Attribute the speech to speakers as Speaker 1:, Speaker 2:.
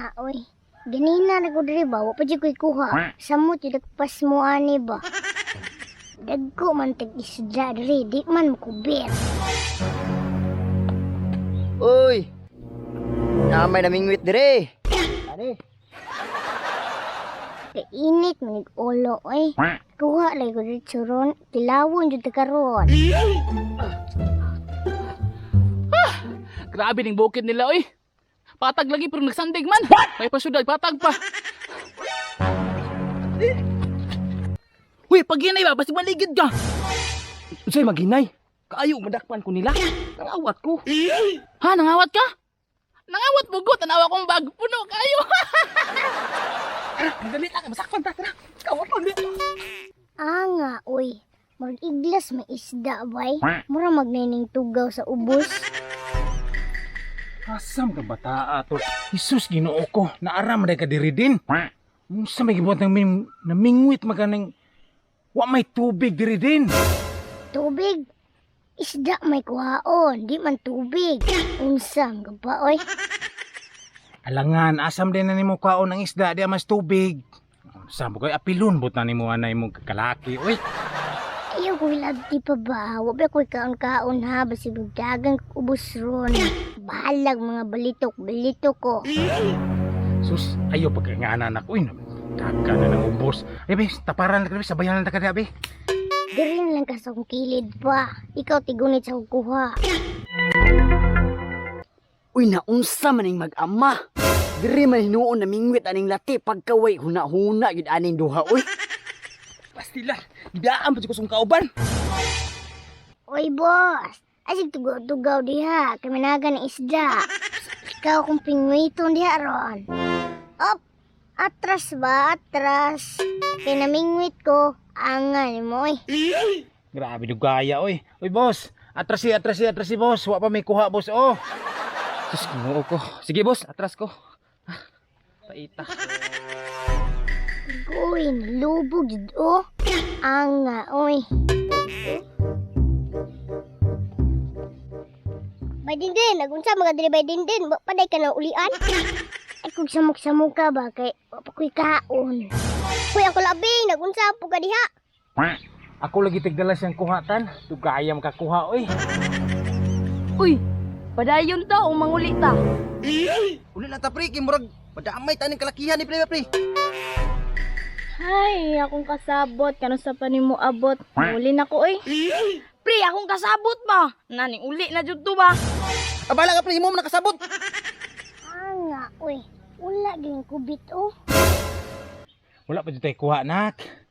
Speaker 1: Anga oy. Ganina na ko diri ba, wa pa jud ko'y kuha. Samot jud pas mo ani ba. Dagko man tag isda diri, di man makubir.
Speaker 2: Uy! Namay namingwit dire. Ani?
Speaker 1: Kay init man ig ulo oy. Kuha lay ko diri ron, kilawon jud ta karon.
Speaker 3: Grabe ning bukid nila oy. Patag lagi pero nagsandig man. May pasyudad patag pa. Uy, paghinay ba? Basig maligid ka.
Speaker 4: Unsay maghinay? Kaayo madakpan ko nila. Nangawat ko.
Speaker 3: Ha, nangawat ka? Nangawat bugo, tanawa kong bag. Puno kayo.
Speaker 4: Tara, dali lang, masakpan ta, tara. Kawat lang di.
Speaker 1: Anga oy. Murag iglas may isda bay. Mura magnining tugaw sa ubos.
Speaker 4: Asam ka bata ato. Jesus, Ginoo ko, naaram day ka diri din. Unsa may gibuhat ng namingwit maganing wa may tubig diri din.
Speaker 1: Tubig. Isda may kuhaon, di man tubig. Unsa ang ba oy?
Speaker 4: Alangan, asam din na nimo kaon ang isda, di mas tubig. Unsa mo kay apilon but na nimo anay mong kakalaki, oy.
Speaker 1: Ayaw ko hilabti pa ba? Wa ba ko'y kaon-kaon ha? Basig dagang ubos ron. Bahalag mga balitok, balitok ko.
Speaker 4: Sus, ayo pagkangana na ko, oy. Daga na ng ubos. Ay, be, taparan na ka, be, sabayan na ka, be.
Speaker 1: Diri na lang ka sa akong kilid pa. Ikaw tigunit sa akong kuha.
Speaker 2: Uy, naunsa man ning mag-ama. Dire man hinuon namingwit aning lati pagkaway huna-huna gyud aning duha uy.
Speaker 4: Pastila, gibiyaan pa jud ko sa kauban.
Speaker 1: Oy, boss! Asig tugaw-tugaw diha. Kay managa ng isda. Ikaw akong pingwiton diha ron. Op! Atras ba? Atras. Kay namingwit ko. Angan mo oy.
Speaker 4: Grabe dugaya, oy. Oy, boss. Atrasi, atrasi, atrasi, boss. Wa pa may kuha, boss, oh.
Speaker 5: Sus, Ginoo ko. Sige, boss, atras ko. Ah, paita.
Speaker 1: Uy, nalubog jud oh. Anga, oy. Bay dindin, nagunsa mga diri bay dindin, wa paday ka na ulian. Ay kung samok-samok ka ba kay wa pa ko'y kaon. Uy, ako labi, nagunsa po ka diha.
Speaker 4: Ako lagi tigdala siyang kuhatan. Dugaya makakuha, oy.
Speaker 6: Uy, padayon ta o manguli ta.
Speaker 2: Uli lang ta pre, kay murag madamay ta ning kalakihan ni pre pre.
Speaker 7: Ay, akong kasabot. Kano sa panimo abot? Uli na ko, oy.
Speaker 6: Pre, akong kasabot ba? Naning uli na jud to ba?
Speaker 2: Abala ka pre, imo man nakasabot.
Speaker 1: Anga, oy. Wala gyud kubit oh.
Speaker 4: Wala pa jud tay kuha, nak.